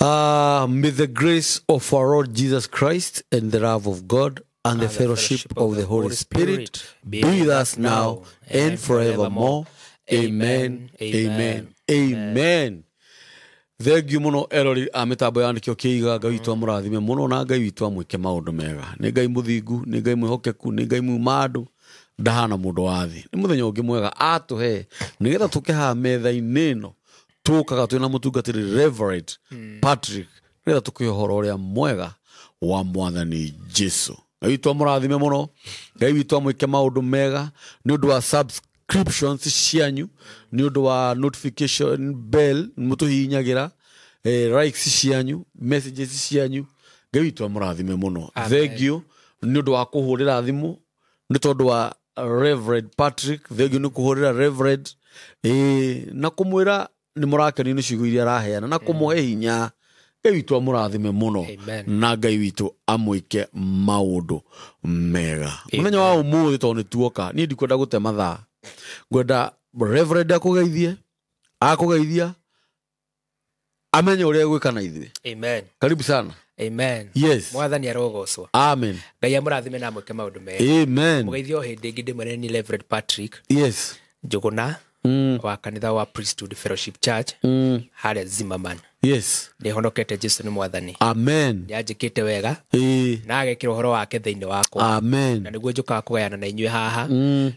May the grace of our Lord Jesus Christ and the love of God and the fellowship of the Holy Spirit be with us now and forevermore. Amen. Amen. Amen. Thengiũ mũno erori a mĩtambo ya nĩkĩo kĩiga. Ngai witũ amũrathime mũno na Ngai witũ amwĩke maũndũ mega. Nĩ Ngai mũthingu, nĩ Ngai mwĩhokeku, nĩ Ngai muma andũ, ndahana mũndũ wa thĩ. Nĩ mũthenya ũngĩ mwega atũhe nĩgetha tũke haha metha-inĩ ĩno tũkaga twĩna mũtungatĩri Reverend Patrick nĩgetha tũkĩhe ũhoro ũrĩa mwega wa Mwathani Jesu. Ngai witũ amũrathime mũno, Ngai witũ amwĩke maũndũ mega nĩ ũndũ wa subscriptions cianyu, nĩ ũndũ wa notification bell mũtũhihinyagĩra, likes cianyu, messages cianyu. Ngai witũ amũrathime mũno. Thengiũ nĩ ũndũ wa kũhũrĩra thimũ nĩ tondũ wa Reverend Patrick, thengiũ nĩ kũhũrĩra Reverend na kũmwĩra nĩ mũrakenio nĩ ciugo iria araheana na kũmũhe hinya. Ngai witũ amũrathime mũno na Ngai witũ amwĩke maũndũ mega mũthenya wa ũmũthĩ. Tondũ nĩ tuoka, niĩ ndikwenda gũte mathaa, ngwenda Reverend akũgeithie, akũgeithia amenye ũrĩa egwĩka na ithuĩ. Amen. Karibu sana. Amen. Yes. Mwathani arogocwo. Amen. Ngai amũrathime na amwĩke maũndũ mega. Amen. Mũgeithio o hĩndĩ ĩngĩ ndĩmwĩre nĩ Reverend Patrick Njũgũna wa kanitha wa Priesthood Fellowship Church harĩa Zimmerman. Nĩ honokete, Jesu nĩ Mwathani. Amen. Nĩ anjĩkĩte wega na agekĩra ũhoro wake thĩinĩ wakwa. Amen. Na nĩguo njũkaga kũgayana na inyuĩ haha,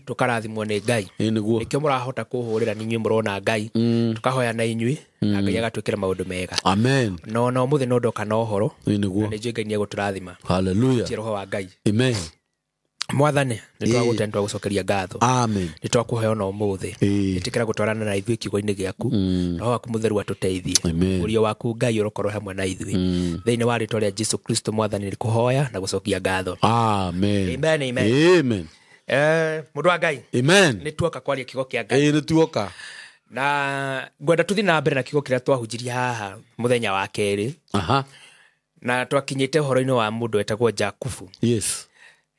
tũkarathimwo nĩ Ngai. Ĩ nĩguo. Nĩkĩo mũrahota kũhũrĩra, nĩ inyuĩ mũrona Ngai, tũkahoya na inyuĩ na Ngai agatwĩkĩra maũndũ mega. Amen. No na ũmũthĩ no ndoka na ũhoro. Ĩ nĩguo. Na nĩ njũĩ Ngai nĩ egũtũrathima. Hallelujah. Tie roho wa Ngai. Amen. Mwathani, nĩ twagũte, nĩ twagũcokeria ngatho. Amen. Nĩ twakũheo na ũmũthĩ. Ĩtĩkĩra gũtwarana na ithuĩ kiugo-inĩ gĩaku. Roho waku mũtheru atũteithie. Amen. Ũrio waku Ngai ũrokorwo hamwe na ithuĩ thĩinĩ wa rĩtwa rĩa Jesu Kristo Mwathani, nĩ kũhoya na gũcokia ngatho. Amen. Amen, amen. Amen. Mũndũ wa Ngai, Amen. nĩ tuoka kwaria kiugo kĩa Ngai. Ĩ nĩ tuoka. Na ngwenda tũthiĩ na mbere na kiugo kĩrĩa twahunjirie haha mũthenya wa kerĩ. Na twakinyĩte ũhoro-inĩ wa mũndũ wetagwo Jakubu.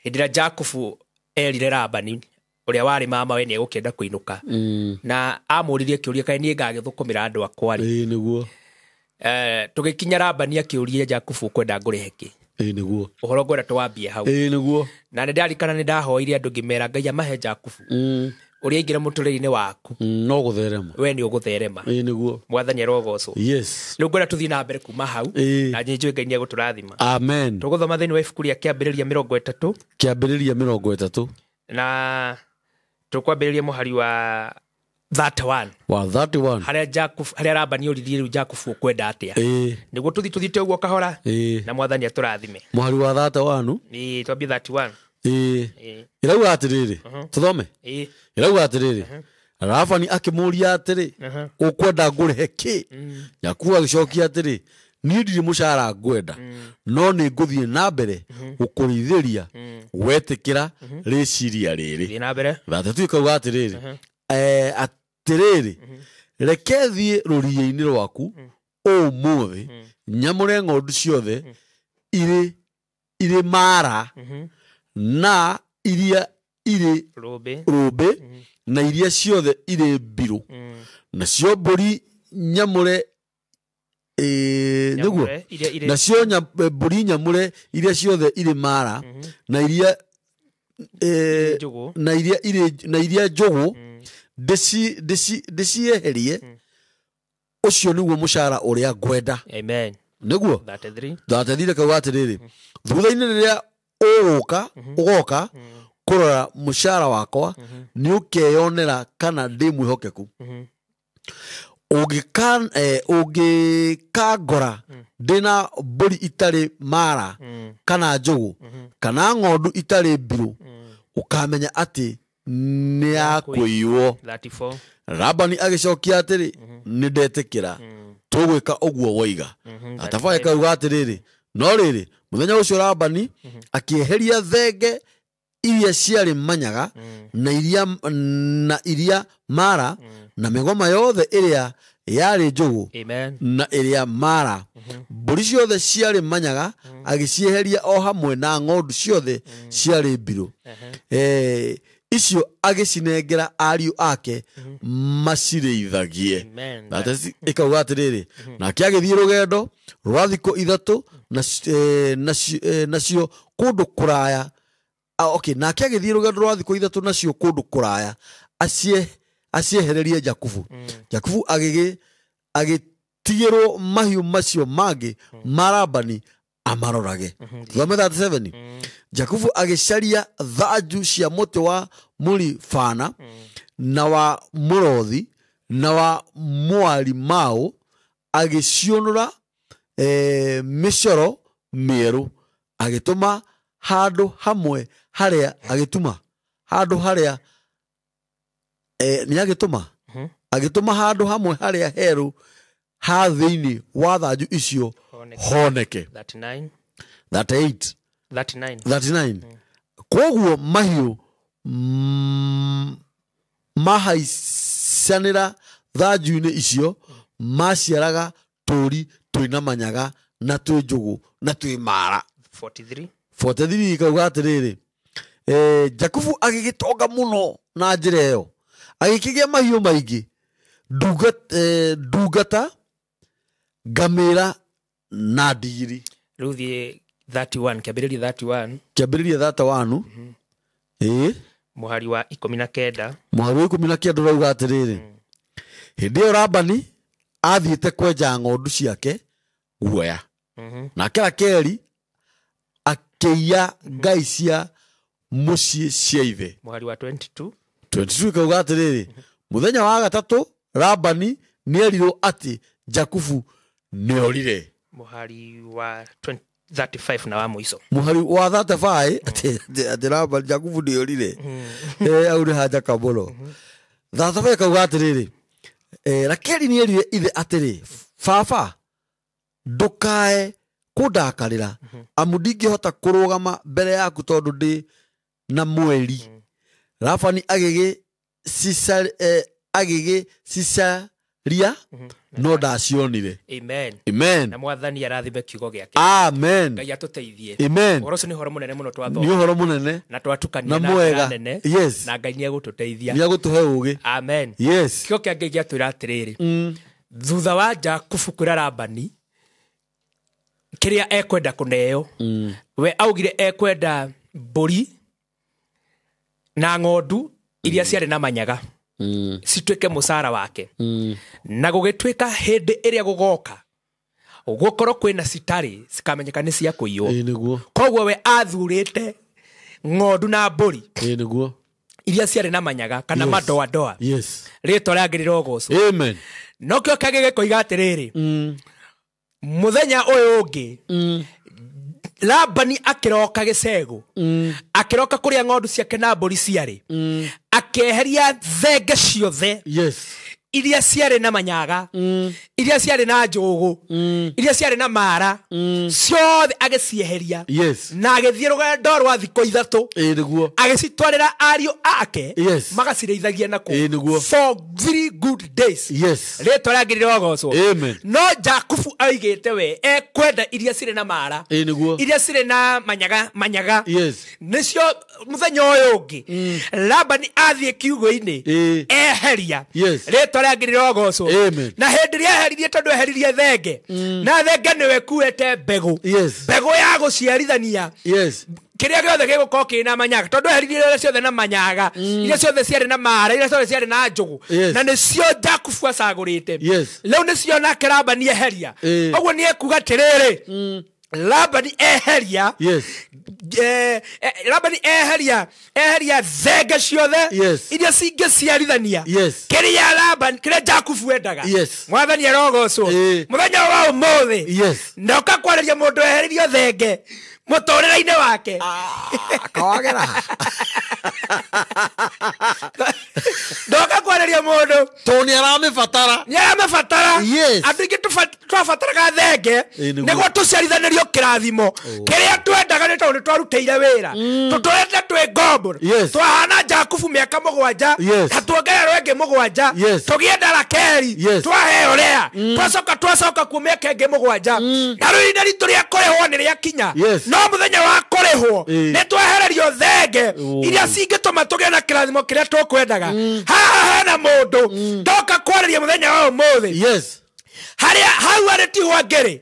Hĩndĩ ĩrĩa Jakubu erire Labani ũrĩa warĩ mama we nĩ egũkĩenda kũinũka, na amũririe kĩũria, kaĩ niĩ ngagĩthũkũmĩra andũ akwa rĩ? Ĩ nĩguo. Tũgĩkinya Labani akĩũria Jakubu, ũkwenda ngũrĩhe kĩ? Ĩ nĩguo. Ũhoro ngwenda tũwambie hau. Ĩ nĩguo. Na nĩ ndarikana nĩ ndahoire andũ ngĩmera Ngai amahe Jakubu ũrĩa aingĩra mũtũrĩre-inĩ waku, No gũtherema. we nĩ ũgũtherema. Ĩ nĩguo. Mwathani arogocwo. Rĩu ngwenda tũthiĩ na mbere kuma hau. Na njũĩ Ngai nĩ egũtũrathima. Amen. Tũgũthoma thĩinĩ wa ibuku rĩa Kĩambĩrĩria 30. Kĩambĩrĩria 30. Na tũkwambĩrĩria mũhari wa 31. Wa 31. Harĩa Jakubu, harĩa Labani oririe rĩu Jakubu, ũkwenda atĩa? Nĩguo tũthiĩ tũthiĩte ũguo kahora. Na Mwathani atũrathime. Mũhari wa 31. Ĩĩ, twambie 31. Ĩ ĩrauga atĩrĩrĩ, tũthome. Ĩrauga atĩrĩrĩ, Labani akĩmũũria atĩrĩ, ũkwenda ngũrĩhe kĩ? Jakubu agĩcokia atĩrĩ, niĩ ndirĩ mũcara ngwenda, no nĩ ngũthiĩ na mbere gũkũrĩithĩria wetĩkĩra rĩciria rĩrĩ. Thiĩ na mbere. 32 ĩkauga atĩrĩrĩ, atĩrĩrĩ, reke thiĩ rũriĩ-inĩ rwaku ũmũthĩ, nyamũre ng'ondu ciothe irĩ mara na iria irĩ rũmbĩ, rũmbĩ na iria ciothe irĩ mbirũ, nacio mbũri nyamũre, nĩguo. Nyamũre, iria irĩ Nacio mbũri nyamũre iria ciothe irĩ mara na iria njũgũ, na iria irĩ na iria njũgũ, ndĩcieherie. Ũcio nĩguo mũcara ũrĩa ngwenda. Amen. Nĩguo. 33. 33 kauga atĩrĩrĩ, thutha-inĩ rĩrĩa ũgũka ũgoka kũrora mũcara wakwa, nĩ ũkeyonera kana ndĩ mwĩhokeku. Ũngĩkangora ndĩna mbũri itarĩ mara kana njũgũ kana ng'ondu itarĩ mbirũ, ũkamenya atĩ nĩ ya kũiywo. 34. Labani agĩcokia atĩrĩ, nĩ ndetĩkĩra, tũgwĩka ũguo woiga. Atabaĩ kauga atĩrĩrĩ, no rĩrĩ, mũthenya ũcio Labani akĩeheria thenge iria ciarĩ manyaga na iria mara na mĩgoma yothe ĩrĩa yarĩ njũgũ Amen. na ĩrĩa mara. Mbũri ciothe ciarĩ manyaga agĩcieheria o hamwe na ng'ondu ciothe ciarĩ mbirũ. Icio agĩcinengera ariũ ake macirĩithagie. Amen. Ĩkauga atĩrĩrĩ, nake agĩthiĩ rũgendo. Rwa thikũ 3 nacio kũndũ kũraya. Okay, nake agĩthiĩ rũgendo rwa thikũ 3 nacio kũndũ kũraya aciehererie Jakubu. Jakubu agĩtigĩrwo mahiũ macio mangĩ ma Labani amarorage. Thome 37. Jakubu agĩcaria thanju cia mũtĩ wa mũribana na wa mũrothi na wa mwarimau, agĩciũnũra mĩcoro mĩerũ, agĩtũma handũ hamwe harĩa agĩtuma handũ harĩa nĩ agĩtũma agĩtũma handũ hamwe harĩa herũ ha thĩinĩ wa thanju icio honeke. 39 38 39 39. Koguo mahiũ mahaicanĩra thanju-inĩ icio maciaraga tũũri twĩna manyaga na twĩ njũgũ na twĩ mara. 43 43 ikauga atĩrĩrĩ, Jakubu agĩgĩtonga mũno na njĩra ĩyo, agĩkĩgĩa mahiũ maingĩ, ndungata, ngamĩra na ndigiri. Rĩu thiĩ 31, kĩambĩrĩria 31. Kĩambĩrĩria 31. Mũhari wa 19. Mũhari wa 19 ũrauga atĩrĩrĩ, hĩndĩ ĩyo Labani athiĩte kwenja ng'ondu ciake guoya, nake Rakeli akĩiya ngai cia mũciĩ cia ithe. Mũhari wa 22. 22 ikauga atĩrĩrĩ, mũthenya wa gatatũ Labani nĩerirwo atĩ Jakubu nĩorire. Mũhari wa 35 na wa mũico. Mũhari wa 35 atĩ Labani Jakubu nĩorire. Au nĩ hanja kamũno. 35 ikauga atĩrĩrĩ, Rakeli nĩerire ithe atĩrĩ, baba ndũkae kũndakarĩra, amu ndingĩhota kũrũgama mbere yaku tondũ ndĩ na mweri. Labani agĩgĩcicaria no ndacionire. Amen. Amen. Na mwathani arathime kiugo gĩake. Amen. Ngai atũteithie. Amen. Ũhoro ũcio nĩ ũhoro mũnene mũno twathoma. Nĩ ũhoro mũnene. Na twatukania na njĩra nene. Yes. Na Ngai nĩegũtũteithia. Nĩegũtũhe ũũgĩ. Amen. Yes. Kiugo kĩa Ngai gĩatwĩra atĩrĩrĩ, thutha wa Jakubu kwĩra Labani kĩrĩa ekwenda kũneo, we augire ekwenda mbũri na ng'ondu iria ciarĩ na manyaga cituĩke mũcara wake. Na gũgĩtuĩka hĩndĩ ĩrĩa gũgoka gũkorwo kwĩna citarĩ cikamenyeka nĩ cia kũiywo. Koguo we athurĩte ng'ondu na mbũri iria ciarĩ na manyaga kana madoadoa. Yes. Rĩtwa rĩagĩrĩirwo gũcwo. Amen. No kĩo kĩngĩ gĩkoiga atĩrĩrĩ, mũthenya ũyũ ũngĩ Labani akĩroka gĩcegũ, akĩroka kũrĩa ng'ondu ciake na mbũri ciarĩ, akĩeheria thenge ciothe iria ciarĩ na manyaga, iria ciarĩ na njũgũ, iria ciarĩ na mara, ciothe agĩcieheria. Na agĩthiĩ rũgendo rwa thikũ 3, agĩcitwarĩra ariũ ake magacirĩithagia nakuo for 3 good days. Rĩtwa rĩagĩrĩirwo gũgocwo. Amen. No Jakubu aigĩte we ekwenda iria cirĩ na mara, iria cirĩ na manyaga manyaga. Nĩcio mũthenya ũyũ ũngĩ Labani athiĩ kiugũ-inĩ eheria. Rĩtwa rĩagĩrĩirwo gũgocwo. Na hĩndĩ ĩrĩa eheririe, tondũ eheririe thenge, na thenge nĩwe ĩkuĩte mbegũ, mbegũ ya gũciarithania kĩrĩa gĩothe gĩgũkorwo kĩna manyaga, tondũ eheririe iria ciothe na manyaga, iria ciothe ciarĩ na mara, iria ciothe ciarĩ na njũgũ, na nĩcio Jakubu acagũrĩte. Rĩu nĩcio nake Labani eheria. Ũguo nĩ ekuga atĩrĩrĩ, Labani eheria, Labani eheria eheria thenge ciothe iria cingĩciarithania kĩrĩa Labani kĩrĩa Jakubu endaga. Mwathani arogocwo. Mũthenya wa ũmũthĩ ndoka kwarĩria mũndũ eheririo thenge mũtũrĩre-inĩ wake. Kawagera. Ndoka kwarĩria mũndũ tondũ nĩaramĩbatara. Nĩaramĩbatara. Andũ aingĩ twabataraga thenge nĩguo tũciarithanĩrio kĩrathimo kĩrĩa twendaga, nĩ tondũ nĩtwarutĩire wĩra, tũtũrĩte twĩ ngombo, twahana Jakubu mĩaka 7 na tuongererwo ĩngĩ 7, tũgĩenda Rakeli twaheo Lea, twacoka kuo mĩaka ĩngĩ 7, na rĩu ihinda ritũ rĩa kũrĩhwo nĩ rĩakinya. No mũthenya wa kũrĩhwo nĩ twehererio thenge iria cingĩtũma tũgĩe na kĩrathimo kĩrĩa tũkwendaga. Haha hena mũndũ ndoka kwarĩria mũthenya wa ũmũthĩ. Haria hau arĩ tiho angĩrĩ.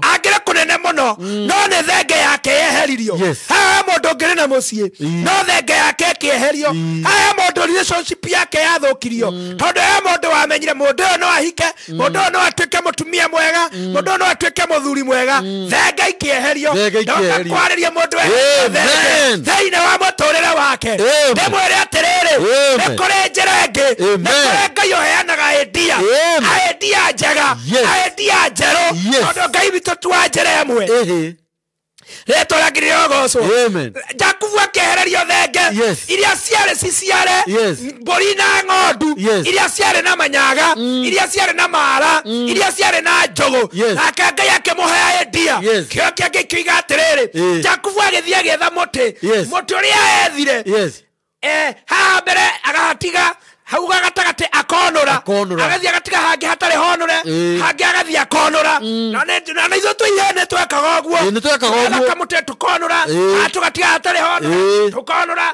Angĩrĩ kũnene mũno no nĩ thenge yake yeheririo. Haha mũndũ ũngĩrĩ na mũciĩ no thenge yake ĩkĩeherio. Haha mũndũ relationship yake yathũkirio tondũ he mũndũ wamenyire mũndũ ũyũ no ahike, mũndũ ũyũ no atuĩke mũtumia mwega, mũndũ ũyũ no atuĩke mũthuri mwega. Thenge ikĩeherio. Ndoka kwarĩria mũndũ thenge thĩinĩ wa mũtũrĩre wake. Ndĩmwĩre atĩrĩrĩ, nĩ kũrĩ njĩra ĩngĩ, nĩ kũrĩ Ngai ũheanaga idea, idea njega, idea njerũ, tondũ Ngai witũ ti wa njĩra ĩmwe. Rĩtwa rĩake rĩrogocwo. Jakubu akĩehererio thenge iria ciarĩ ciciare mbũri na ng'ondu, iria ciarĩ na manyaga, iria ciarĩ na mara, iria ciarĩ na njũgũ. Nake Ngai akĩmũhe idea. Kĩo kĩangĩ kĩuga atĩrĩrĩ, Jakubu agĩthiĩ agĩetha mũtĩ, mũtĩ ũrĩa ethire haha mbere agahatiga, hau gatagatĩ akonũra, agathiĩ agatiga hangĩ hatarĩ honũre, hangĩ agathiĩ akonũra. Na ithuĩ tũihe nĩ twekaga ũguo, kamũtĩ tũkonũra, tũgatiga hatarĩ honũre, tũkonũra,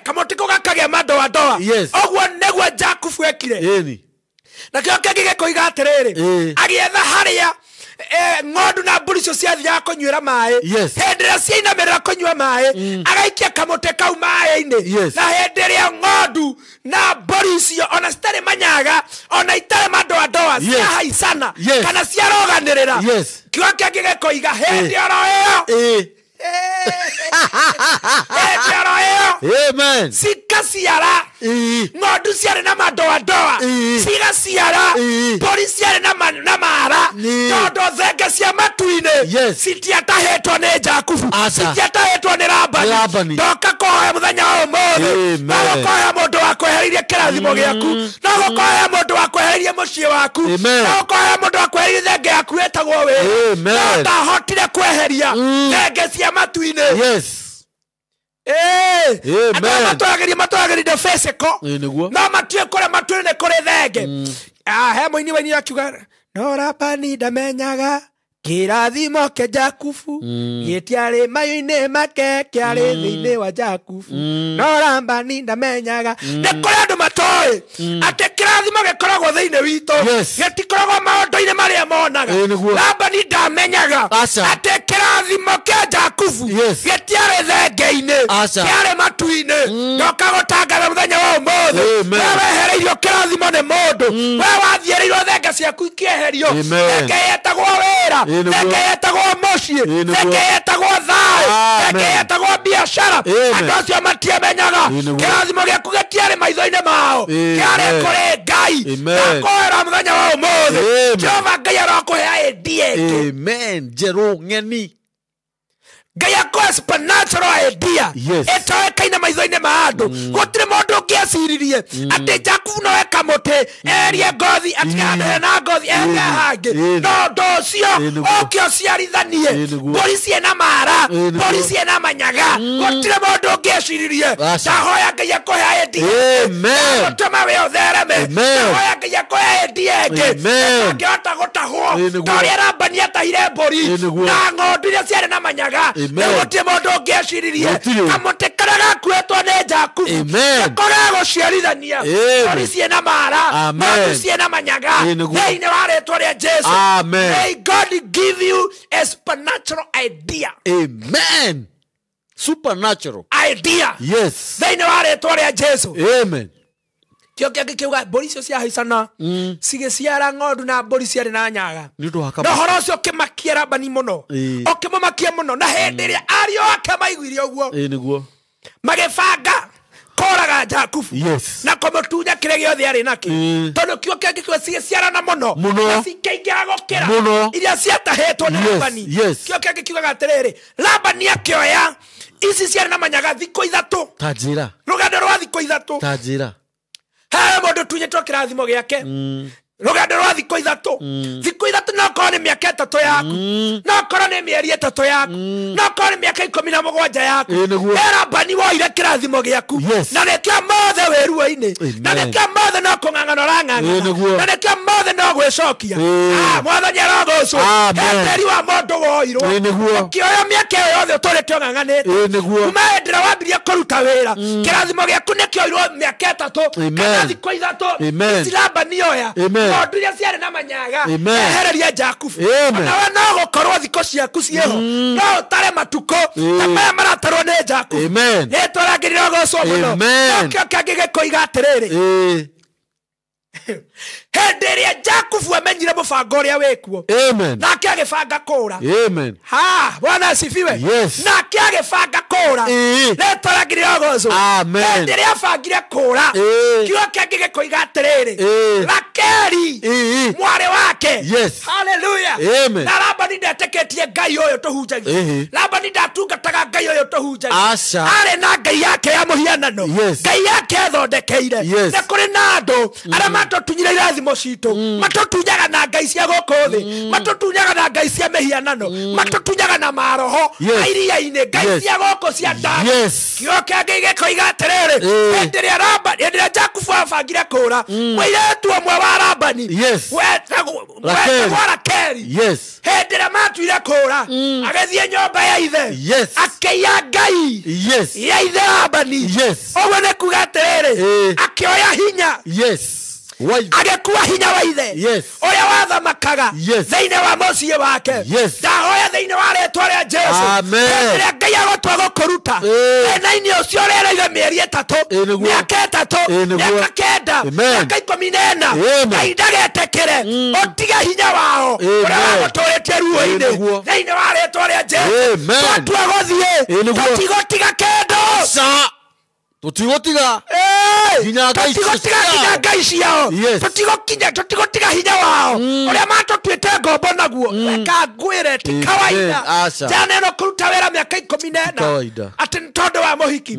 kamũtĩ kau gakagĩa madoadoa. Ũguo nĩguo Jakubu ekire. Na kĩo kĩngĩ gĩkoiga atĩrĩrĩ, agĩetha harĩa ng'ondu na mbũri icio ciathiaga kũnyuĩra maĩ. Hĩndĩ ĩrĩa ciainamĩrĩra kũnyua maĩ, agaikia kamũtĩ kau maĩ-inĩ. Na hĩndĩ ĩrĩa ng'ondu na mbũri icio ona citarĩ manyaga, ona itarĩ madoadoa, ciahaicana kana ciaroganĩrĩra, kiugo kĩangĩ gĩkoiga hĩndĩ oro ĩyo, hĩndĩ oro ĩyo cikaciara ng'ondu ciarĩ na madoadoa, cigaciara mbũri ciarĩ na mara, tondũ thenge cia matu-inĩ citiatahĩtwo nĩ Jakubu, citiatahĩtwo nĩ Labani. Ndoka kũhoya mũthenya wa ũmũthĩ, no gũkoya mũndũ wakwehereirie kĩrathimo gĩaku, no gũkoya mũndũ wakwehereirie mũciĩ waku, no gũkoya mũndũ wakwehereirie thenge yaku ĩtagwo wĩra, no ndahotire kweheria thenge cia matu-inĩ. Andũ matwagĩrĩire physical, no matiũĩ kũrĩa matuĩ nĩ kũrĩ thenge. He mũini wa inia akiuga, no Labani ndamenyaga kĩrathimo kĩa Jakubu gĩtiarĩ mayũ-inĩ make, kĩarĩ thĩinĩ wa Jakubu. No Labani ndamenyaga. Nĩ kũrĩ andũ matoĩ atĩ kĩrathimo gĩkoragwo thĩinĩ witũ, gĩtikoragwo maũndũ-inĩ marĩa monaga. Labani ndamenyaga atĩ kĩrathimo kĩa Jakubu gĩtiarĩ thenge-inĩ, kĩarĩ matu-inĩ. Ndoka gũtangatha mũthenya wa ũmũthĩ, we wehereirio kĩrathimo nĩ mũndũ, we wathiĩrĩirwo thenge ciaku ikĩeherio. Thenge yetagwo wĩra, thenge yetagwo mũciĩ, thenge yetagwo thayũ, thenge yetagwo biacara. Andũ acio matiamenyaga kĩrathimo gĩaku gĩtiarĩ maitho-inĩ mao, kĩarĩ kũrĩ Ngai. Ndakwĩra mũthenya wa ũmũthĩ, Jehova Ngai arokũhe idea ĩngĩ. Amen. Njerũ ng'eni. Ngai akũhe supernatural idea ĩtoĩkaine maitho-inĩ ma andũ. Gũtirĩ mũndũ ũngĩeciririe atĩ Jakubu no eka mũtĩ erie ngothi, atige handũ hena ngothi erie hangĩ, no ũndũ ũcio ũke ũciarithanie mbũri ciĩna mara, mbũri ciĩna manyaga. Gũtirĩ mũndũ ũngĩeciririe. Ndahoya Ngai akũhe idea gũtũma wĩ ũthereme. Ndahoya Ngai akũhe idea ĩngĩ ĩtangĩhota gũtahwo ta ũrĩa Labani atahire mbũri na ng'ondu iria ciarĩ na manyaga. Gũtirĩ mũndũ ũngĩeciririe kamũtĩ karĩa gakuĩtwo nĩ Jakubu nĩko gegũciarithania mbũri ciĩna mara, ng'ondu ciĩna manyaga, thĩinĩ wa rĩtwa rĩa Jesu. May God give you a supernatural idea. Amen. Supernatural idea. Yes. Thĩinĩ wa rĩtwa rĩa Jesu. Amen. Kĩo kĩangĩ kĩuga mbũri icio ciahaicana cigĩciara ng'ondu na mbũri ciarĩ na nyaga. Na ũhoro ũcio ũkĩmakia Labani mũno, ũkĩmũmakia mũno. Na hĩndĩ ĩrĩa ariũ ake maiguire ũguo, magĩbanga kũraga Jakubu na kũmũtunya kĩrĩa gĩothe arĩ nakĩo, tondũ kĩo kĩangĩ kĩo cigĩciarana mũno na cikĩingĩha gũkĩra iria ciatahĩtwo nĩ Labani. Kĩo kĩangĩ kiugaga atĩrĩrĩ, Labani akĩoya ici ciarĩ na manyaga thikũ ithatũ, rũgendo rwa thikũ ithatũ. He mũndũ tunyĩtwo kĩrathimo gĩake rũgendo rwa thikũ ithatũ. Thikũ ithatũ no korwo nĩ mĩaka ĩtatũ yaku, no korwo nĩ mĩeri ĩtatũ yaku, no korwo nĩ mĩaka 17 yaku. He Labani woire kĩrathimo gĩaku, na nĩkĩo mothe wĩ ruo-inĩ, na nĩkĩo mothe no kũng'ang'ana ũrang'ang'ana, na nĩkĩo mothe no gwĩcokia. Mwathani arogocwo. Tĩri wa mũndũ woirwo ũkĩoya mĩaka ĩyo yothe ũtũrĩte ũng'ang'anĩte kuma hĩndĩ ĩrĩa wambirie kũruta wĩra kĩrathimo gĩaku nĩkĩoirwo mĩaka 3 kana thikũ 3 ici Labani oya ng'ondu iria ciarĩ na manyaga ehereria Jakubu. Onawe no gũkorwo thikũ ciaku ciĩho no ũtare matukũ ta maya maratarwo nĩ Jakubu. Rĩtwa rĩake rĩrogocwo mũno. Nokĩo kĩangĩ gĩkoiga atĩrĩrĩ, hĩndĩ ĩrĩa Jakubu amenyire mũbango ũrĩa wĩkuo nake agĩbanga kũũra. Ha, Bwana asifiwe. Nake agĩbanga kũũra. Rĩtwa rĩake rĩrogocwo. Hĩndĩ ĩrĩa abangire kũũra kiugo kĩangĩ gĩkoiga atĩrĩrĩ, Rakeli mwarĩ wake. Hallelujah. Na Labani ndetĩkĩtie Ngai ũyũ tũhunjagia. Labani ndatungataga Ngai ũyũ tũhunjagia. Arĩ na Ngai yake ya mũhianano, Ngai yake ethondekeire. Nĩ kũrĩ na andũ arĩa matũtunyire irathimo citũ, matũtunyaga na ngai cia gũkũ thĩ, matũtunyaga na ngai cia mĩhianano, matũtunyaga na maroho iria-inĩ, ngai cia gũkũ cia ndawa. Kiugo kĩangĩ gĩkoiga atĩrĩrĩ, hĩndĩ ĩrĩa Jakubu abangire kũũra, mũirĩtu ũmwe wa Labani wetagwo Rakeli, hĩndĩ ĩrĩa matuire kũũra agĩthiĩ nyũmba ya ithe akĩiya ngai ya ithe Labani. Ũguo nĩ kuga atĩrĩrĩ, akĩoya hinya agĩkua hinya wa ithe ũrĩa wathamakaga thĩinĩ wa mũciĩ wake. Ndahoya thĩinĩ wa rĩtwa rĩa Jesũ, rĩrĩa Ngai agũtua gũkũruta thĩna-inĩ ũcio ũrereire mĩeri 3, mĩaka 3, mĩaka 9, mĩaka 14, Ngai ndagetĩkĩre ũtige hinya wao ũrĩa wagũtũrĩtie ruo-inĩ thĩinĩ wa rĩtwa rĩa Jesũ. Twatua gũthiĩ tũtigũtiga kĩndũ, tũtigũtiga hinya ngai ciao, tũtigũtiga hinya wao ũrĩa matũtuĩte ngombo naguo. Reka ngwĩre ti kawaida jana ĩno kũruta wĩra mĩaka 14 atĩ nĩ tondũ wa mũhiki.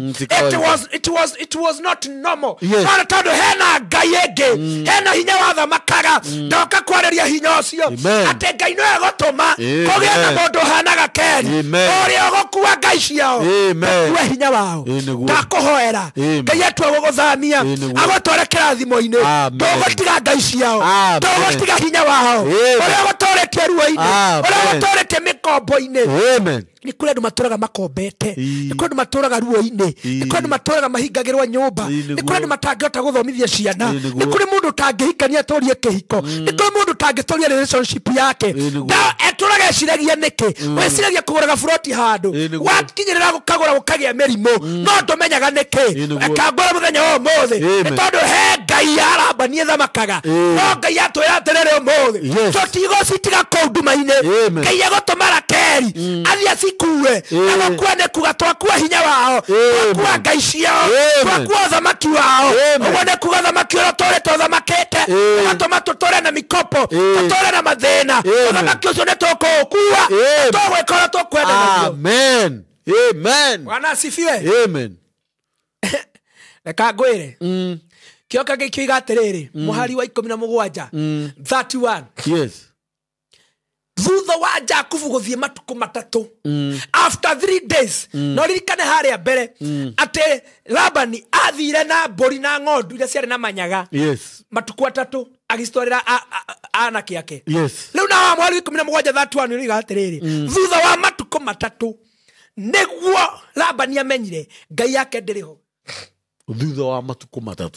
It was not normal. No tondũ hena ngai ĩngĩ, hena hinya wathamakaga. Ndoka kwarĩria hinya ũcio atĩ Ngai nĩwe gũtũma kũgĩe na mũndũ ũhana Rakeli ũrĩa ũgũkua ngai ciao, ũkue hinya wao. Ndakũhoera Ngai atua gũgũthamia agũtware kĩrathimo-inĩ. Ndũgũtiga ngai ciao, ndũgũtiga hinya wao ũrĩa ũgũtũrĩtie ruo-inĩ, ũrĩa ũgũtũrĩtie mĩkombo-inĩ. Nĩ kũrĩ andũ matũraga makombete, nĩ kũrĩ andũ matũraga ruo-inĩ, nĩ kũrĩ andũ matũraga mahingagĩrwo nyũmba, nĩ kũrĩ andũ matangĩhota gũthomithia ciana, nĩ kũrĩ mũndũ ũtangĩhikania atũrie kĩhiko, nĩ kũrĩ mũndũ ũtangĩtũria relationship yake. Etũraga eciragia nĩkĩ? Wĩciragia kũgũraga buroti handũ, wakinyĩrĩra gũkagũra gũkagĩa mĩrimũ, no ndũmenyaga nĩkĩ. Reka ngwĩre mũthenya wa ũmũthĩ, nĩ tondũ he ngai ya Labani ĩthamakaga. No Ngai atwĩra atĩrĩrĩ ũmũthĩ, tũtigũcitiga kũu nduma-inĩ. Ngai egũtũma Rakeli athiĩ acikue, na gũkua nĩ kuga twakua hinya wao, twakua ngai ciao, twakua ũthamaki wao. Ũguo nĩ kuga ũthamaki ũrĩa ũtũrĩte ũthamakĩte ũgatũma tũtũre na mĩkopo, tũtũre na mathĩna. Ũthamaki ũcio nĩ tũkũũkua, tũgwĩka ũrĩa tũkwenda naguo. Amen. Amen. Bwana asifiwe. Amen. Reka ngwĩre kĩo kĩngĩ kĩoiga atĩrĩrĩ, mũhari wa 17 31. Yes. Thutha wa Jakubu gũthiĩ matukũ 3, after 3 days, no ririkane harĩa mbere atĩ Labani athire na mbũri na ng'ondu iria ciarĩ na manyaga. Matukũ 3 agĩcitwarĩra anake ake. Rĩu na wa mweri 17 31 ũroiga atĩrĩrĩ, thutha wa matukũ 3 nĩguo Labani amenyire ngai yake ndĩrĩ ho. Thutha wa matukũ 3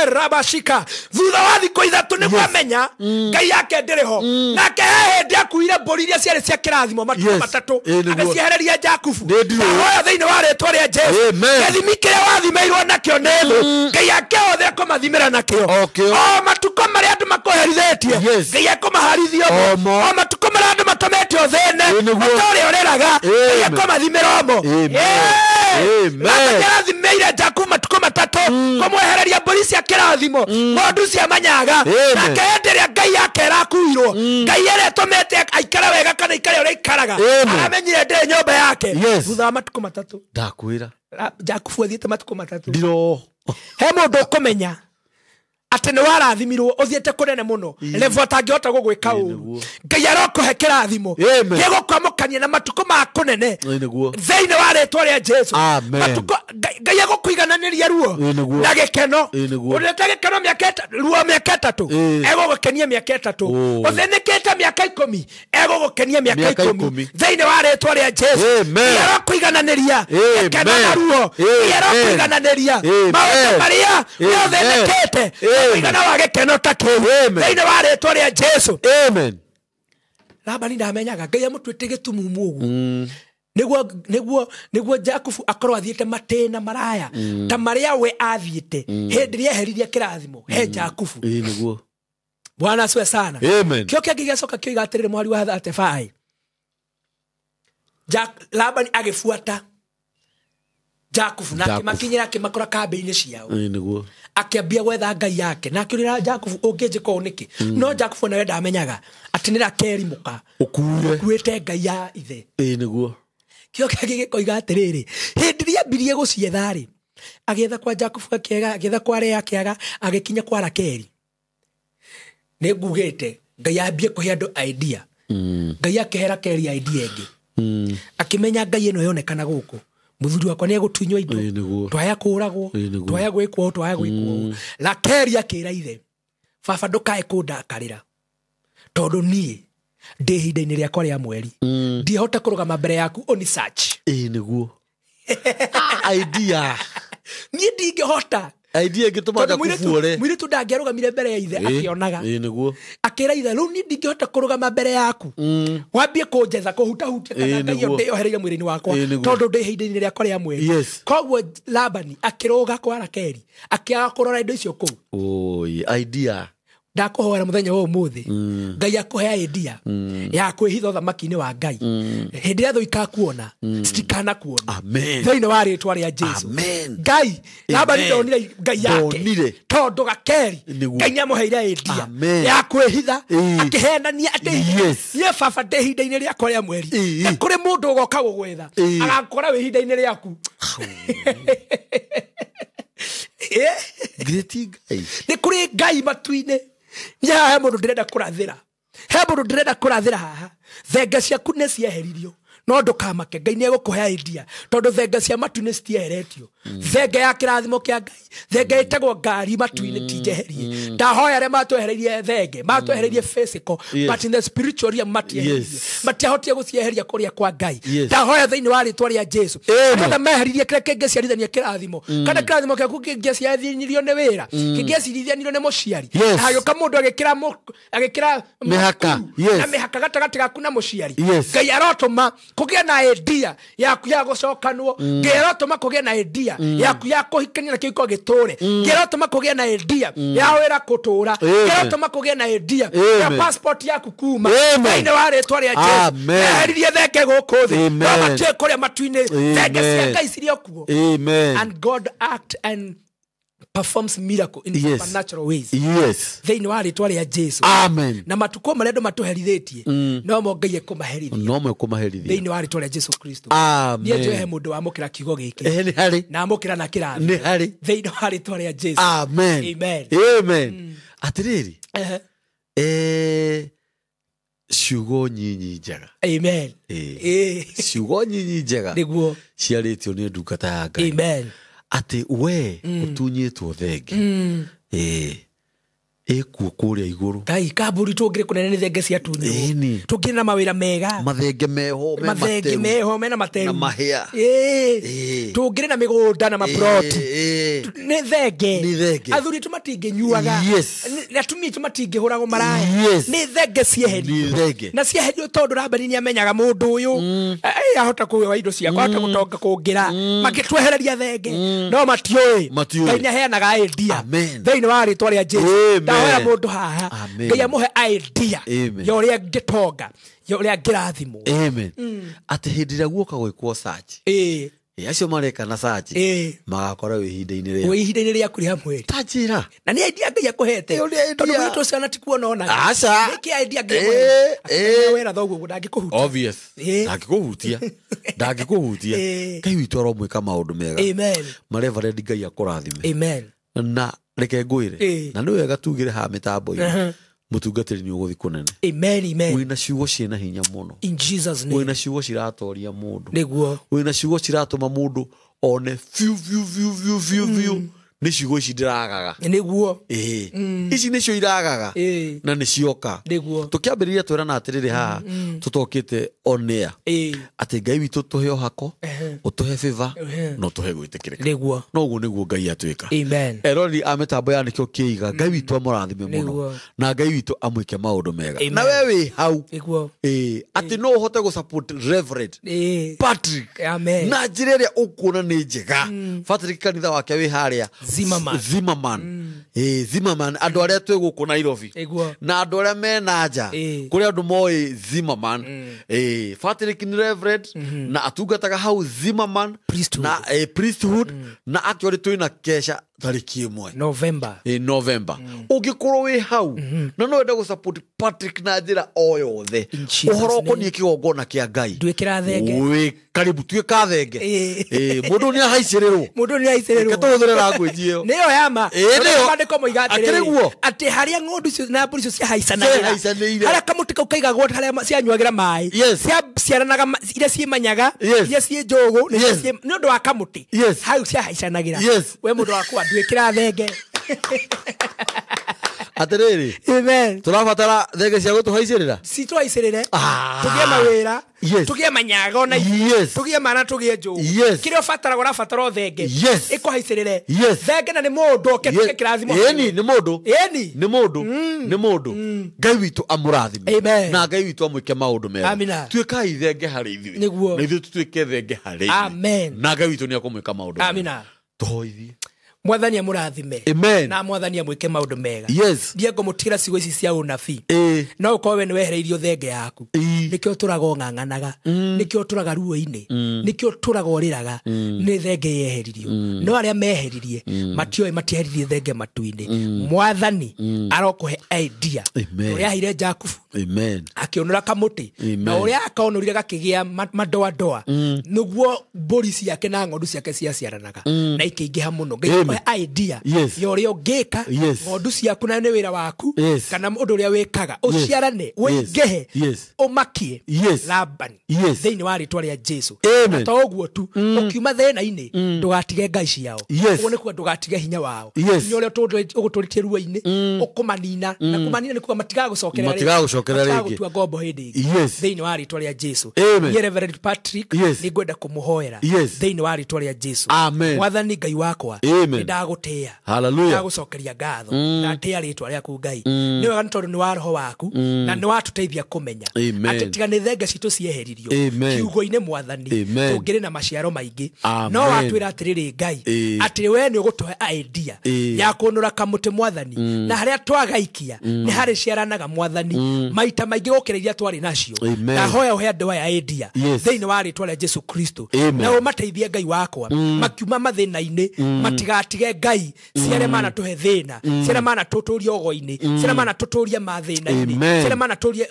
rabashika thutha wa thikũ 3 nĩguo amenya ngai yake ndĩrĩ ho. Nake he hĩndĩ akuire mbũri iria ciarĩ cia kĩrathimo matukũ 3 agĩciehereria Jakubu. Ndahoya thĩinĩ wa rĩtwa rĩa Jesũ, gĩthimi kĩrĩa wathimĩirwo nakĩo nĩ thũ, Ngai yake othe ekũmathimĩra nakĩo. O matukũ marĩa andũ makũherithĩtie, Ngai ekũmaharithia ũmo. O matukũ marĩa andũ matũmĩte ũthĩne, ta ũrĩa ũrĩraga, Ngai ekũmathimĩra ũmo. Nake Jakubu matukũ 3 kũmwehereria mbũri cia kĩrathimo, ng'ondu cia manyaga. Nake hĩndĩ ĩrĩa ngai yake ĩrakuirwo, ngai ĩrĩa ĩtũmĩte aikare wega kana aikare ũrĩa aikaraga, aramenyire ndĩrĩ nyũmba yake. Thutha wa matukũ 3 ndakwĩra Jakubu athiĩte matukũ 3. Ndiro He mũndũ ũkũmenya Atĩ nĩ warathimirwo ũthiĩte kũnene mũno level atangĩhota gũgwĩka ũru. Ngai arokũhe kĩrathimo gĩgũkwamũkania na matukũ ma kũnene thĩinĩ wa rĩtwa rĩa Jesu. Matukũ Ngai egũkũigananĩria ruo na gĩkeno. Ũrĩte gĩkeno mĩaka ruo mĩaka 3 egũgũkenia mĩaka 3. Ũthĩnĩkĩte mĩaka 10 egũgũkenia mĩaka 10 thĩinĩ wa rĩtwa rĩa Jesu. Ngai arokũigananĩria gĩkeno na ruo. Ngai arokũigananĩria maũndũ marĩa ũthĩnĩkĩte mũigana wa gĩkeno ta kĩu thĩinĩ wa rĩtwa rĩa Jesu. Amen. Labani ndamenyaga Ngai amũtuĩte gĩtumumu ũguo nĩguo Jakubu akorwo athiĩte matĩna maraya ta marĩa we athiĩte hĩndĩ ĩrĩa eheririe kĩrathimo he Jakubu. Nĩguo. Bwana asifiwe sana. Amen. Kĩo kĩngĩ gĩacoka kĩoiga atĩrĩrĩ mwari wa 35. Labani agĩbuata Jakubu na akĩmakinyĩra akĩmakora kambĩ-inĩ ciao. Nĩguo. Akĩambia gwetha Ngai yake na akĩũrĩra Jakubu ũngĩnjĩka ũũ nĩkĩ. No Jakubu nawe ndamenyaga atĩ nĩ Rakeli mũka ũkuĩte Ngai ya ithe. Nĩguo. Kĩo kĩngĩ gĩkoiga atĩrĩrĩ hĩndĩ ĩrĩa ambirie gũcietha rĩ agĩetha kwa Jakubu akĩaga, agĩetha kwa Lea akĩaga, agĩkinya kwa Rakeli. Nĩ ngugĩte Ngai ambie kũhe andũ idea. Ngai akĩhe Rakeli idea ĩngĩ. Akĩmenya Ngai ĩno yonekana gũkũ muthuri wakwa nĩ egũtunywo indo twaya kũragwo twaya gwĩkwo twaya gwĩkwo. Rakeli akĩra ithe baba ndũkae kũndakarĩra tondũ niĩ ndĩ ihinda-inĩ rĩakwa rĩa mweri ndihota kũrũgama mbere yaku oni search. Nĩguo. Idea niĩ ndingĩhota. Idea ĩngĩtũma Jakubu ore. Mũirĩtu ndangĩarũgamire mbere ya ithe akĩonaga. Nĩguo. Akĩra ithe rĩu niĩ ndingĩhota kũrũgama mbere yaku wambie kũnjetha kũhutahutia kana Ngai ĩyo ndĩyohereire mwĩrĩ-inĩ wakwa tondũ ndĩ ihinda-inĩ rĩakwa rĩa mweri. Koguo Labani akĩrũga kwa Rakeli akĩaga kũrora indo icio kũu. Idea. Ndakũhoera mũthenya wa ũmũthĩ Ngai akũhe idea ya kwĩhitha ũthamaki-inĩ wa Ngai. Hĩndĩ ĩrĩa thũ ikakuona citikanakuona thĩinĩ wa rĩtwa rĩa Jesu. Ngai Labani ndonire Ngai yake tondũ Rakeli Ngai nĩamũheire idea ya kwĩhitha akĩhenania atĩ niĩ baba ndĩ ihinda-inĩ rĩakwa rĩa mweri na kũrĩ mũndũ ũgoka gũgwetha agakora wĩ ihinda-inĩ rĩaku. Nĩ kũrĩ Ngai matu-inĩ. Niĩ haha he mũndũ ndĩrenda kũrathĩra. He mũndũ ndĩrenda kũrathĩra haha. Thenge ciaku nĩ cieheririo no ndũkamake Ngai nĩ egũkũhe idea tondũ thenge cia matu-inĩ citieheretio. Thenge ya kĩrathimo kĩa Ngai, thenge ĩtagwo ngari matu-inĩ ti njeherie. Ndahoya arĩa matwehereirie thenge, matwehereirie physical, but in the spiritual realm matiehereirie. Matiahotire gũcieheria kũrĩa kwa Ngai. Ndahoya thĩinĩ wa rĩtwa rĩa Jesu. Arĩa meheririe kĩrĩa kĩngĩciarithania kĩrathimo, kana kĩrathimo gĩaku kĩngĩciarithanirio nĩ wĩra, kĩngĩciarithanirio nĩ mũciari. Na hagĩũka mũndũ agĩkĩra mĩhaka, na mĩhaka gatagatĩ gaku na mũciari. Ngai arotũma kũgĩa na idea yaku ya gũcokanwo. Ngai arotũma kũgĩa na idea yaku ya kũhikania na kĩhiko gĩtũre. Ngai arotũma kũgĩa na idea ya wĩra kũtũra. Ngai arotũma kũgĩa na idea ya passport yaku kuma thĩinĩ wa rĩtwa rĩa Jesu. Eheririe thenge gũkũ thĩ no matie kũrĩa matu-inĩ. Thenge cia Ngai cirĩ o kuo. And God act and performs miracle in supernatural ways. Thĩinĩ wa rĩtwa rĩa Jesu. Amen. Na matukũ marĩa andũ matũherithĩtie no mo Ngai ekũmaherithia. No mo ekũmaherithia. Thĩinĩ wa rĩtwa rĩa Jesu Kristo. Amen. Niĩ njũĩ he mũndũ wamũkĩra kiugo gĩkĩ. Nĩ harĩ. Na amũkĩra na kĩrathimo. Nĩ harĩ. Thĩinĩ wa rĩtwa rĩa Jesu. Amen. Amen. Amen. Atĩrĩrĩ. Ciugo nyinyi njega. Amen. Ciugo nyinyi njega. Nĩguo. Ciarĩtio nĩ ndungata ya Ngai. Amen. Atĩ we ũtunyĩtwo thenge ĩkuo kũrĩa igũrũ. Ngai kamburi tũngĩrĩ kũnene nĩ thenge ciatunyirwo. Tũngĩrĩ na mawĩra mega. Mathenge meho me mathenge meho mena materu na mahĩa. Tũngĩrĩ na mĩgũnda na maploti. Nĩ thenge. Nĩ thenge. Athuri aitũ matingĩnyuaga. Atumia aitũ matingĩhũragwo maraya. Nĩ thenge cieherio. Na cieherio tondũ Labani nĩ amenyaga mũndũ ũyũ ahota kũoya indo ciakwa, ahota gũtonga kũngĩra. Makĩtwehereria thenge no matiũĩ. Ngai nĩ aheanaga idea thĩinĩ wa rĩtwa rĩa Jesu. Ndahoya mũndũ haha Ngai amũhe idea ya ũrĩa angĩtonga, ya ũrĩa angĩrathimwo. Amen. Atĩ hĩndĩ ĩrĩa guoka gwĩkwo search, acio mareka na search magakora wĩ ihinda-inĩ rĩa wĩ ihinda-inĩ rĩaku rĩa mweri. Ta njĩra. Na nĩ idea Ngai akũhete. Tondũ mũirĩtu ũcio ona ti kuona onaga. Aca. Nĩkĩ idea Ngai akũhete? Wera thoguo ũguo ndangĩkũhutia. Obvious. Ndangĩkũhutia. Ndangĩkũhutia. Ngai witũ aromwĩka maũndũ mega. Amen. Mareverend Ngai akũrathime. Amen. Na Reke ngwĩre na nĩ wega tugĩre haha mĩtambo-inĩ mũtungatĩri nĩ ũgũthiĩ kũnene. Amen, amen. Wĩna ciugo ciĩna hinya mũno. In Jesus name. Wĩna ciugo ciratoria mũndũ. Nĩguo. Wĩna ciugo ciratũma mũndũ one fiu fiu fiu fiu fiu fiu. Nĩ ciugo ici ndĩragaga. Nĩguo. Ici nĩcio iragaga. Na nĩcioka. Nĩguo. Tũkĩambĩrĩria twerana atĩrĩrĩ haha tũtokĩte on air. Atĩ Ngai witũ tũhe ũhako, ũtũhe favor, na ũtũhe gwĩtĩkĩrĩka. Nĩguo. No ũguo nĩguo Ngai atuĩka. Amen. Erori a mĩtambo ya Nĩkĩo Kĩiga, Ngai witũ amũrathime mũno. Na Ngai witũ amwĩke maũndũ mega. Na we wĩ hau. Nĩguo. Atĩ no ũhote gũ support Reverend Patrick. Amen. Na njĩra ĩrĩa ũkuona nĩ njega. Patrick kanitha wake wĩ harĩa Zimmerman. Zimmerman. Zimmerman andũ arĩa twĩ gũkũ Nairobi. Na andũ arĩa me na nja. Kũrĩa andũ moĩ Zimmerman. Patrick nĩ Reverend na atungataga hau Zimmerman priesthood. Na priesthood na actually twĩna kesha tarĩki 1 November. November. Ũngĩkorwo wĩ hau na no wende gũ support Patrick na njĩra o yothe ũhoro ũkoniĩ kĩgongona kĩa Ngai, nduĩkĩra thenge, wĩ karibu tuĩka thenge. Mũndũ nĩ ahaicĩrĩrwo, mũndũ nĩ ahaicĩrĩrwo, reke tũhũthĩre language ĩyo nĩyo yama. Nĩyo maandĩko moiga atĩrĩrĩ atĩ harĩa ng'ondu icio na mbũri icio ciahaicanagĩra, harĩa kamũtĩ kau kaigagwo harĩa cianyuagĩra maĩ, ciaciaranaga iria ciĩmanyaga, iria ciĩ njũgũ, nĩ ũndũ wa kamũtĩ hau ciahaicanagĩra. We mũndũ wakwa nduĩkĩra thenge. Atĩrĩrĩ, amen, tũrabatara thenge cia gũtũhaicĩrĩra, citũhaicĩrĩre, tũgĩe mawĩra, tũgĩe manyaga ona ithuĩ, tũgĩe mana, tũgĩe njũgũ. Kĩrĩa ũbataraga ũrabatara o thenge ĩkũhaicĩrĩre. Thenge na nĩ mũndũ oke tuĩke kĩrathimo. Ĩni nĩ mũndũ, ĩni nĩ mũndũ, nĩ mũndũ. Ngai witũ amũrathime na Ngai witũ amwĩke maũndũ mega. Tuĩkai thenge harĩ ithuĩ na ithuĩ tũtuĩke thenge harĩ ithuĩ. Amen. Na Ngai witũ nĩ akũmwĩka maũndũ mega. Amina. Tũhoithie. Mwathani amũrathime. Amen. Na mwathani amwĩke maũndũ mega. Yes. Ndiĩ ngũmũtigĩra ciugo ici cia ũnabii. No ũkorwo we nĩ wehereirio thenge yaku. Nĩkĩo ũtũraga ũng'ang'anaga, nĩkĩo ũtũraga ruo-inĩ, nĩkĩo ũtũraga ũrĩraga, nĩ thenge yeheririo. No arĩa meheririe matioĩ matieheririe thenge matu-inĩ. Mwathani arokũhe idea. Ũrĩa aheire Jakubu. Amen. Akĩũnũra kamũtĩ na ũrĩa akonũrire gakĩgĩa madoadoa, nĩguo mbũri ciake na ng'ondu ciake ciaciaranaga na ikĩingĩha mũno. Ngai idea ya ũrĩa ũngĩka ng'ondu ciaku na nĩ wĩra waku kana ũndũ ũrĩa wĩkaga ũciarane, ũingĩhe, ũmakie Labani thĩinĩ wa rĩtwa rĩa Jesu. Na to ũguo tu, ũkiuma thĩna-inĩ ndũgatige ngai ciao. Ũguo nĩ kuga ndũgatige hinya wao, hinya ũrĩa ũgũtũrĩtie ruo-inĩ ũkũmanina, na kũmanina nĩ kuga matigagũcokerera rĩngĩ, matigagũtua ngombo hĩndĩ ĩngĩ thĩinĩ wa rĩtwa rĩa Jesu. Niĩ Reverend Patrick nĩ ngwenda kũmũhoera thĩinĩ wa rĩtwa rĩa Jesu. Mwathani Ngai wakwa, ndagũtĩĩa, ndagũcokeria ngatho, ndatĩĩa rĩtwa rĩaku Ngai. Nĩ wega nĩ tondũ nĩ wa roho waku na nĩ watũteithia kũmenya atĩ tiga nĩ thenge citũ cieheririo kiugo-inĩ Mwathani tũngĩrĩ na maciaro maingĩ. No watwĩra atĩrĩrĩ Ngai atĩ we nĩ ũgũtũhe idea ya kũnũra kamũtĩ Mwathani, na harĩa twagaikia nĩ harĩ ciaranaga Mwathani maita maingĩ gũkĩra iria twarĩ nacio. Ndahoya ũhe andũ aya idea thĩinĩ wa rĩtwa rĩa Jesu Kristo, na ũmateithie Ngai wakwa makiuma mathĩna-inĩ, matigatige Ngai ciarĩa manatũhe thĩna, ciarĩa manatũtũria ũgo-inĩ, ciarĩa manatũtũria mathĩna-inĩ, ciarĩa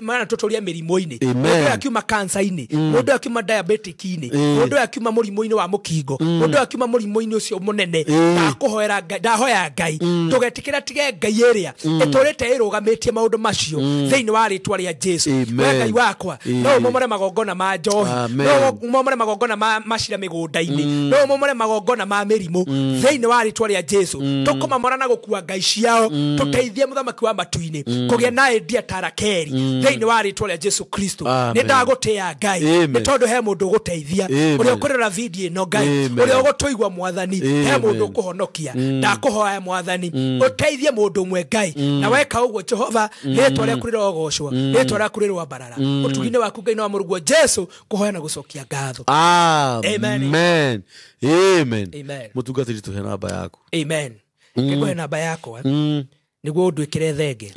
manatũtũria mĩrimũ-inĩ. Mũndũ ũyũ akiuma cancer-inĩ, mũndũ ũyũ akiuma diabetic-inĩ, mũndũ ũyũ akiuma mũrimũ-inĩ wa mũkingo, mũndũ ũyũ akiuma mũrimũ-inĩ ũcio mũnene. Ndakũhoera Ngai, ndahoya Ngai ndũgetĩkĩra tige Ngai ĩrĩa ĩtũrĩte ĩrũgamĩtie maũndũ macio thĩinĩ wa rĩtwa rĩa Jesu. We Ngai wakwa, no ũmomore magongona ma njohi, no ũmomore magongona ma macira mĩgũnda-inĩ, no ũmomore magongona ma mĩrimũ thĩinĩ wa rĩtwa rĩa Jesu. Tũkũmamora na gũkua ngai ciao, tũteithie mũthamaki wa matu-inĩ kũgĩa na idea ta Rakeli thĩinĩ wa rĩtwa rĩa Jesu Kristo. Nĩ ndagũtĩĩa Ngai nĩ tondũ he mũndũ ũgũteithia, ũrĩa ũkũrora video ĩno Ngai, ũrĩa ũgũtũigua Mwathani, he mũndũ ũkũhonokia. Ndakũhoya Mwathani ũteithie mũndũ ũmwe Ngai, na weka ũguo Jehova rĩtwa rĩaku rĩrogocwo, rĩtwa rĩaku rĩrwambarara. Ũtugi-inĩ waku Ngai na wa mũrũguo Jesu kũhoya na gũcokia ngatho. Amen. Amen. Mũtungatĩri, tũhe namba yaku. Amen. Ngũhe namba yakwa nĩguo ũndwĩkĩre thenge.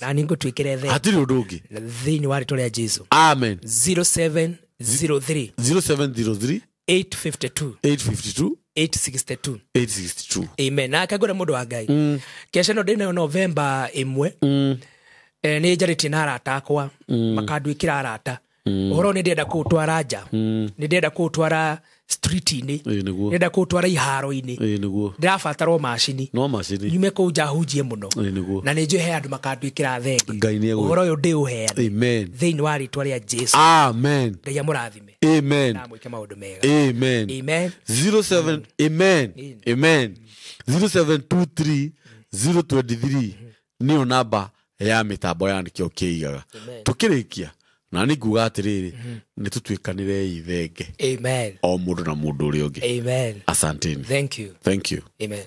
Na niĩ ngũtwĩkĩre thenge. Hatirĩ ũndũ ũngĩ. Thĩinĩ wa rĩtwa rĩa Jesu. Amen. 0703 0703 852 852 862 862. Amen. Na akagwĩra mũndũ wa Ngai. Kesha no ndĩnayo November 1. Nĩ njarĩtie na arata akwa, makandwĩkĩra arata. Ũhoro nĩ ndĩrenda kũũtwara nja, nĩ ndĩrenda kũũtwara street-inĩ. Ĩĩ nĩguo. Ndĩrenda kũũtwara iharo-inĩ. Ĩĩ nĩguo. Ndĩrabatarwo macini. No macini. Nyume kũu nja hunjie mũno. Ĩĩ nĩguo. Na nĩ njũĩ he andũ makanduĩkĩra thenge. Ngai nĩ egwĩka. Ũhoro ũyũ ndĩũheane. Amen. Thĩinĩ wa rĩtwa rĩa Jesu. Amen. Ngai amũrathime. Amen. Na amwĩke maũndũ mega. Amen. Amen. 07 amen. Amen. 0723 023 nĩyo namba ya mĩtambo ya nĩkĩo kĩigaga. Amen. Tũkĩrĩkia na nĩ nguga atĩrĩrĩ, nĩ tũtuĩkanĩrei thenge Amen. o mũndũ na mũndũ ũrĩa ũngĩ. Amen. Asanteni. Thank you. Thank you. Amen.